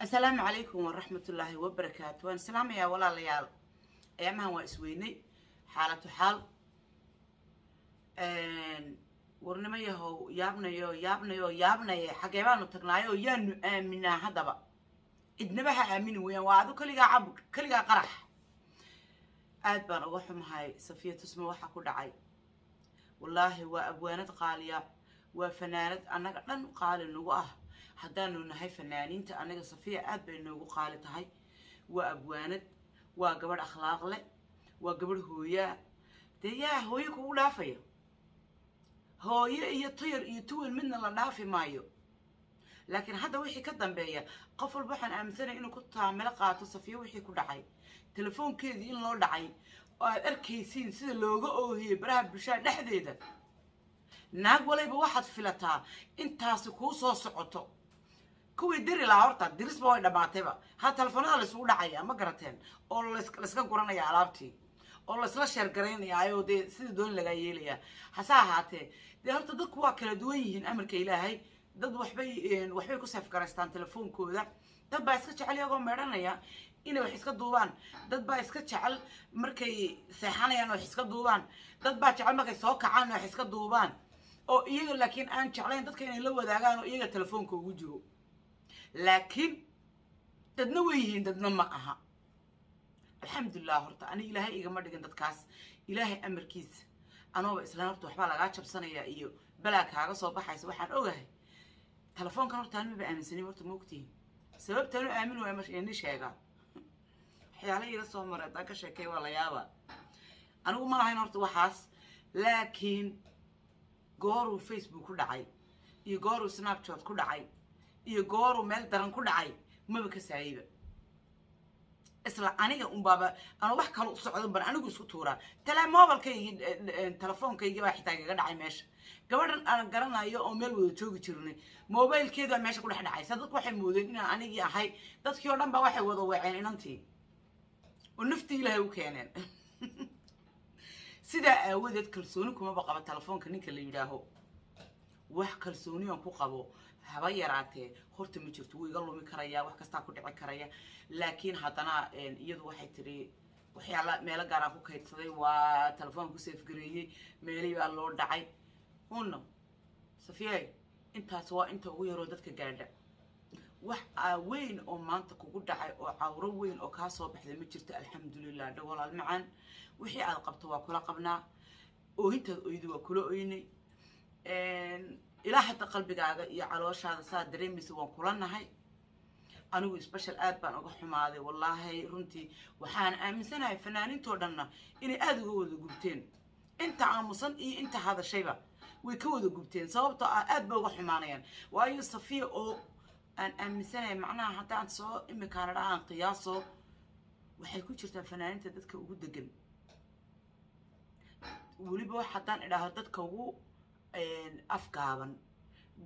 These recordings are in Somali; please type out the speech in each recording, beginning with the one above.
Asalaamu calaykum waraxmatullaahi wabarakaatu. Waan salaamayaa, walaalayaal. Ayaamahan waa isweynay, xaalatu xaal. Warnimo yahow, yaabnayo, yaabnayo, yaabnaye, xagee baanu tagnaayo? Yaanu aaminaa haddaba? Cidnaba ha aamini weeyaan, waa adu keligaa cabud, keligaa qarax. Aad baan uga xumahay Safiya Tusmo waxaa ku dhacay. Wallaahi waa abwaanad qaaliya, waa fanaanad annaga dhan qaali nagu ah. Haddaanu nahay fanaaniinta, annaga Safiya aad bay noogu qaali tahay. Waa abwaanad, waa gabadh akhlaaq leh, waa gabadh hooyaa. Dee yaa hooyo kugu dhaafaya? Hooyo iyo tuyar iyo tuwel midna la dhaafi maayo. Laakiin hadda wixii ka dambeeya, qof walba waxaan aaminsanaya inuu ku taamilo qaato Safiya wixii ku dhacay, telefoonkeedii in loo dhacay oo aad arkaysiin sida looga oohiyey baraha bulshada dhexdeeda. Naag walayba waxaad filataa intaasi kuu soo socoto. Kuwii diri lahaa horta dirisba way dhammaatayba. Ha, telefoonada laysugu dhacaya, ma garateen? Oo layska guranaya alaabtii oo laysla sheergaraynayaa, dee sidii dooni lagaa yeelayaa. Hase ahaatee, dee horta dadku waa kala duwan yihiin, amarka Ilaahay. Dad waxbay ku seefgaraystaan telefoonkooda, dad baa iska jecel iyagoo meedhanaya inay wax iska duubaan, dad baa iska jecel markay seexanayaan wax iska duubaan, dad baa jecel markay soo kacaan wax iska duubaan, oo iyaga laakiin aan jeclayn dadka inay la wadaagaan oo iyaga telefoonka ugu jiro. Laakiin dadna way yihiin, dadna ma aha. Alxamdulilah, horta ani Ilaahay igama dhigin dadkaas, Ilaahay amarkiisa. Anooba islaan horta waxbaa lagaa jabsanaya iyo balaa kaaga soo baxaysa. Waxaan ogahay telefoonkan horta ani maba aaminsanin horta, ma ogtihin sababtaan u aamin waaya? Marka ini sheegaa waxyaala iga soo maray haddaan ka sheekay waa la yaabaa. Anigu ma lahayn horta waxaas, laakiin gooruu Facebook ku dhacay iyo gooruu Snapchat ku dhacay iyo gooruu meel daran ku dhacay maba ka saayeyba. Isla aniga unbaaba ano wax kale u socdo ban anigu isku tuuraa. Mobilkaygii, telefoonkaygii baa xitaa igaga dhacay meesha. Gabadhan aan garanayo oo meel wada joogi jirnay mobilkeedaa meesha ku dhex dhacay. Sa dadku waxay moodeen inaan anigii ahay. Dadkii oo dhan ba waxay wada weeceen inantii oo naftii Ilaahay u keeneen. Sidaa aawadeed kalsooni kumaba qabo telefoonka ninka la yidhaaho. Wax kalsooni aan ku qabo haba yaraatee horta ma jirto. Wuu iga lumi karaya, wax kastaa ku dhici karaya. Laakiin haddana iyadu waxay tiri waxyaala meelo gaaraan ku kaydsaday, waa telefoon ku seefgareeyey, meelihii baa loo dhacay. Uno Safiyey, intaas waa inta ugu yaroo dadka gaadha. Wax weyn oo maanta kugu dhacay oo cawro weyn oo kaa soo baxday ma jirto, alxamdulilah. Dha walaal macaan, wixii aad qabto waa kula qabnaa, oohintaad oydi waa kula oynay. Ilaa hadda qalbigaaga iyo calooshaada saa dareemaysa waan kula nahay. Anigu special aad baan uga xumaaday wallaahi runtii. Waxaan aaminsanahay fanaaniintoo dhanna inay aada uga wada gubteen. Inta aamusan iyo inta hadashayba way ka wada gubteen, sababtoo ah aad bay uga xumaanayaan. Waayo Safiya oo aan aaminsanahay, macnaha haddaan soo imikaanadha aan qiyaaso, waxay ku jirtaa fanaaniinta dadka ugu degan. Weliba haddaan idhaaho dadka ugu afgaaban,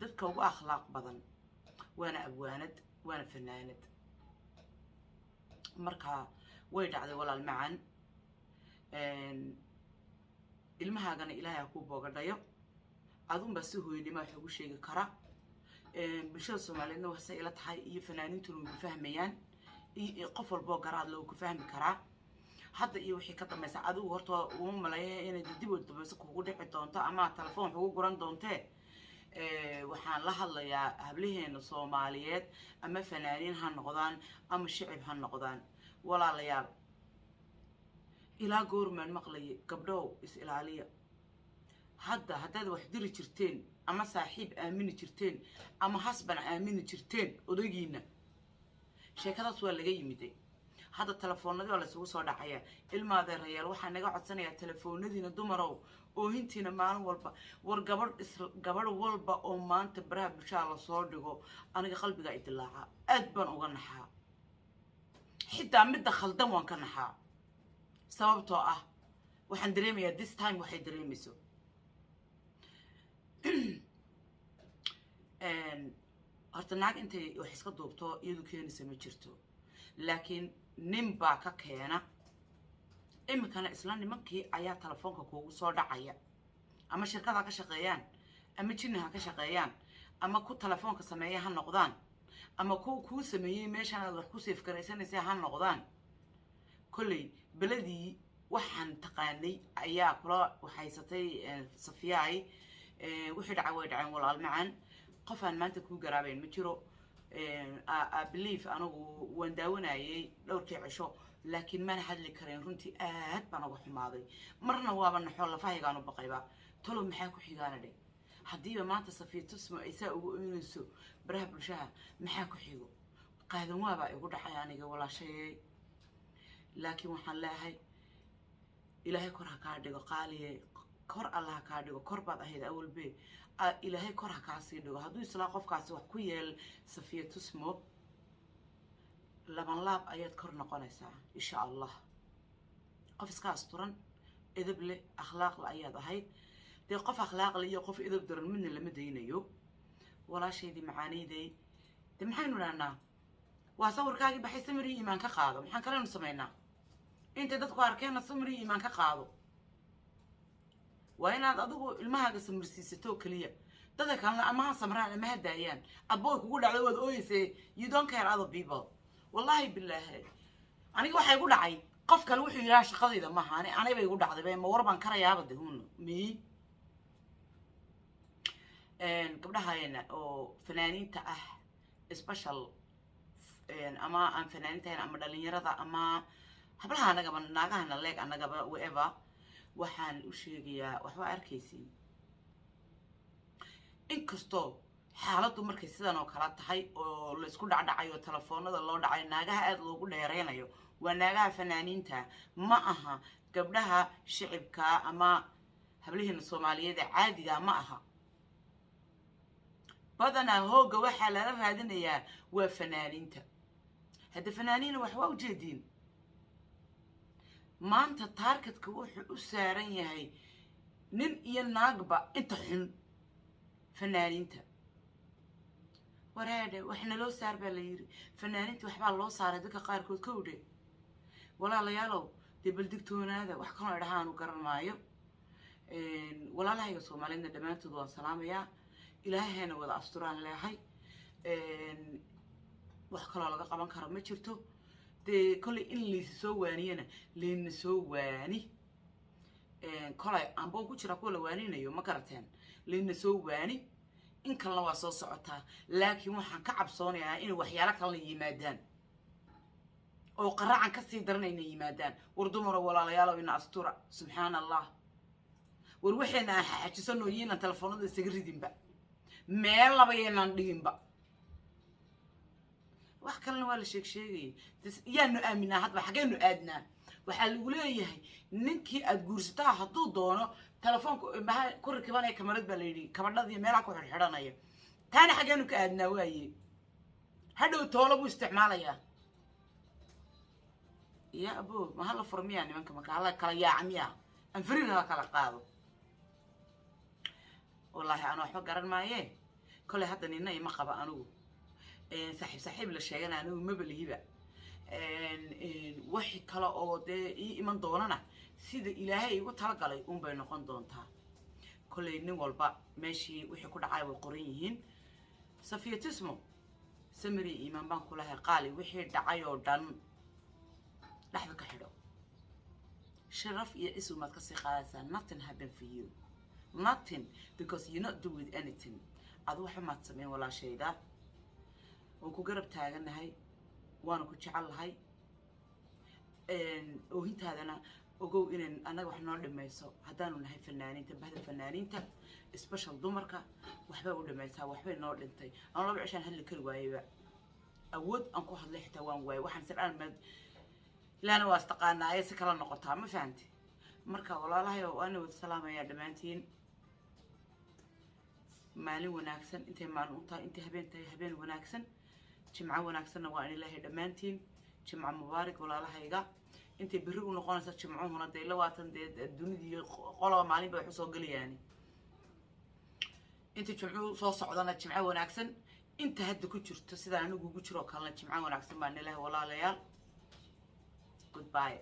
dadka ugu akhlaaq badan, waana abwaanad, waana fanaanad. Marka way dhacday, walaal macan. Ilmahaagana Ilaahay ha kuu boogadhayo. Adunbaa si hooyanimo wax ugu sheegi kara. Bulshada Soomaaliyeedna waxsay ila tahay iyo fanaaniintuna way ku fahmayaan, iyo qof walboo garaadle uu ku fahmi karaa. Hadda iyo wixii ka dambaysa, adigu horta uma maleeya inay dib u dambayso kugu dhici doonto ama telefoon wax ugu guran doontee. Waxaan la hadlayaa hablaheena Soomaaliyeed, ama fanaaniin ha noqdaan ama shicib ha noqdaan. Walaalayaal, ilaa goormaan maqlayay gabdhow is ilaaliya? Hadda haddaad wax diri jirteen ama saaxiib aamini jirteen ama hasban aamini jirteen odaygiina, sheekadaas waa laga yimiday. Hadda telefoonadii waa laysugu soo dhacaya. Ilmaadeerayaal, waxaa naga codsanayaa telefoonadiina, dumarow, oohintiina maalin walba. War gabadh is gabadh walba oo maanta baraha bulshada lasoo dhigo, aniga qalbiga idilaaca, aad baan uga naxaa. Xitaa midda khaldan waan ka naxaa, sababtoo ah waxaan dareemayaa this time waxay dareemayso. Horta naag intay wax iska duubto iyadu keenaysa ma jirto, laakiin nin baa ka keena. Iminkana isla nimankii ayaa telefoonka kuugu soo dhacaya, ama shirkada ha ka shaqeeyaan ama jinni ha ka shaqeeyaan ama ku telefoonka sameeya ha noqdaan. Ama kuwa kuu sameeyey meeshaan aad wax ku save garaysanaysa ha noqdaan. Kolley beledii waxaan taqaanay ayaa kula waxhaysatay Safiyaay. Wixii dhacay way dhaceen, walaal macaan. Qof aan maanta kuu garaabayn ma jiro. I believe anigu waan daawanayay dhowrkii cisho, laakiin mana hadli karayn. Runtii aad baan uga xumaaday. Marna waaba naxo, lafahaygaan u baqayba. Tolo maxaa ku xigaana dhe? Haddiiba maanta Safiya Tusmo ay saa ugu oynayso baraha bulshaha, maxaa ku xigo? Qaadan waabaa igu dhacay aniga, walaashayey. Laakiin waxaan leeyahay, Ilaahay kor ha kaa dhigo, qaaliye. Kor Allah ha kaa dhigo. Kor baad ahayd awalbe, Ilaahay kor ha kaa sii dhigo. Hadduu islaa qofkaasi wax ku yeel Safiya Tusmo, laban laab ayaad kor noqonaysaa, insha Allah. Qof iska asturan, edab leh, akhlaaqle ayaad ahayd. Dee qof akhlaaqle iyo qof edab daran midna lama daynayo. Walaashaydii macaaniiday, dee maxaynu idhahnaa? Waa sawirkaagii baxay. Samir iyo iimaan ka qaado. Maxaan kalenu samaynaa? Intay dadku arkeenna samir iyo iimaan ka qaado. Waa inaad adigu ilmahaaga samirsiisato keliya. Dadka kalena ama ha samraan ama ha daayaan. Adba way kugu dhacdo, waad ooyeysay. You don't care other people. Wallahi bilaahi, aniga waxaa igu dhacay, qof kale wuxuu yidhaha shaqadayda maaha. Ani anay bay igu dhacday. Ma war baan karayaaba de hun mi gabdhahaena oo fanaaniinta ah, special ama aan fanaaniinta ahayn, ama dhalinyarada, ama hablaha anagaba, naagahana leeg anagaba, whatever, waxaan u sheegayaa, waxba arkaysiin. Inkastoo xaaladdu markay sidan oo kala tahay oo laysku dhacdhacayo, telefoonada loo dhacayo, naagaha aada loogu dheereynayo waa naagaha fanaaniinta. Ma aha gabdhaha shicibka ama hablihiina Soomaaliyeed ee caadiga ma aha. Badanaa hoogga waxaa lala raadinayaa waa fanaaniinta. Hadda fanaaniina wax waa ujeediin. Maanta targetka wuxuu u saaran yahay nin iyo naagba inta xun fanaaniinta. Wareedhe, wax naloo saar baa la yidhi. Fanaaniinta waxbaa loo saaray dadka qaarkood. Kowdhe, walaalayaalow, dee bal digtoonaada. Wax kaloo idhahaanu garan maayo. Walaalahayga Soomaaliyeedna dhammaantood waan salaamayaa. Ilaahayna wada asturaan leehay. Wax kaloo laga qaban karo ma jirto. Dee kollay in laysi soo waaniyana, layna soo waani. Kolay amboon ku jira kuwa la waaninayo, ma garateen? Layna soo waani. In kalena waa soo socotaa, laakiin waxaan ka cabsoonayaa inay waxyaalo kalena yimaadaan oo qaracan kasii daranayna yimaadaan. War dumaro, walaalayaalow, ina astura. Subxaana Allah. War waxayna aan xaxajisano iyo inaan telefoonada isaga ridinba, meel laba yaynaan dhiginba. Wax kalena waa la sheeg sheegayay. Yaanu aaminaa hadba? Xaggeenu aadnaa? Waxaa lagu leeyahay ninkii aada guursataa hadduu doono telefoonka maha ku rakibanaya kamarad baa la yidhi, kabadhada iyo meelaha ku xidhxidhanaya. Taana xaggeenu ka aadnaa? Waaye hadhow toolo buu isticmaalayaa. Ya abo, ma hala furo miyaa nimanka? Marka hala kala yaaca miyaa? Anfariir hala kala qaado? Wallaahi ana waxba garan maaye. Kolley hadda nina ima qaba anigu. Saaxiib saaxiib la sheegana anigu maba lihiba. Wixi kale oo dee ii iman doonana, sida Ilaahay igu talagalay unbay noqon doontaa. Kolley nin walba meeshii wixii ku dhacay way qoran yihiin. Safiyatismo, samiri iimaan baan kulahay, qaali. Wixii dhacay oo dhan dhexda ka xidho. Sharaf iyo cisu maad kasii qaadaysaa. Nothing happen for you, nothing, because you not do with anything. Adu waxba maad sameyn, walaashayda. Waan ku garab taaganahay, waana ku jecel lahay. Oohintaadana ogow inan annaga wax noo dhimayso. Haddaanu nahay fanaaniinta, bahda fanaaniinta, special dumarka, waxbay u dhimaysaa, waxbay noo dhintay. Aan 2 cishaan hadli kari waayeyba, awood aan ku hadlay xitaa waan waayay. Waxaan siraan mad ilaana waa istaqaanaa ayay si kala noqotaa, ma fahanti? Marka walaalahay, waana wada salaamayaa dhammaantiin. Maalin wanaagsan intay maalin u tahay, intay habeen tahay habeen wanaagsan. Jimco wanaagsanna waa in Ilaahay dhammaantiin. Jimco mubaarak, walaalahayga. Intay berri u noqonaysa jimcuhuna, dee labaatan dee dunidii qolaba maalin bay wax usoo gelayaani. Inta jimcuhu soo socdana jimco wanaagsan. Inta hadda ku jirto sidaan anigu ugu jiroo kalena jimco wanaagsan baan ilahay, walaalayaal. Goodbye.